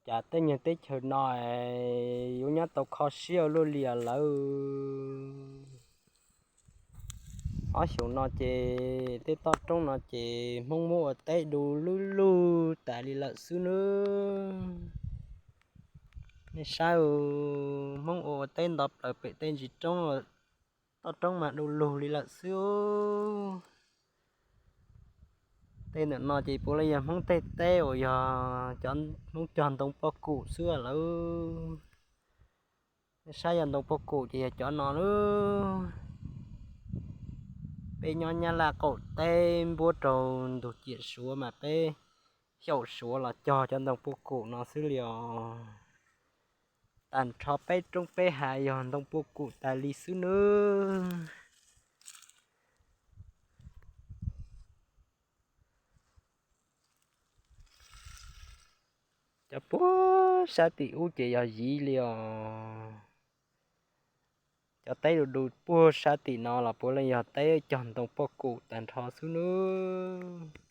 cas tej nyuag teb chaws no yuav nyob tau kho siab ua luaj li lawm. Ob xyoos no ces tej toj roob no ces Hmoob muab ua teb du lug lug tas li lawm xwb nawb. Nej saib, Hmoob ua ua teb nto plaws pem tej ntsis roob, toj roob mas du lug li lawm xwb. Tej ntawm no ces puav leej yog Hmoob tej teb uas yog cov Hmoob cog ntoo pob kum xwb lawm. Nej saib, yog ntoo pob kum ces yog cov no lawm. Peb nyob Nyab Laj qaum teb npuab rau ntug ciam Suav mas peb xyaum Suav los cog cov ntoo pob kum no xwb li os. Tag nrho peb roob peb hav yog ntoo pob kum tas li xwb nawb. Cov puag sab tim ub ces yog yiv li os. Cov teb du du puag sab tim no los puav leej yog teb cog ntoo pob kum tag nrho xwb nawb.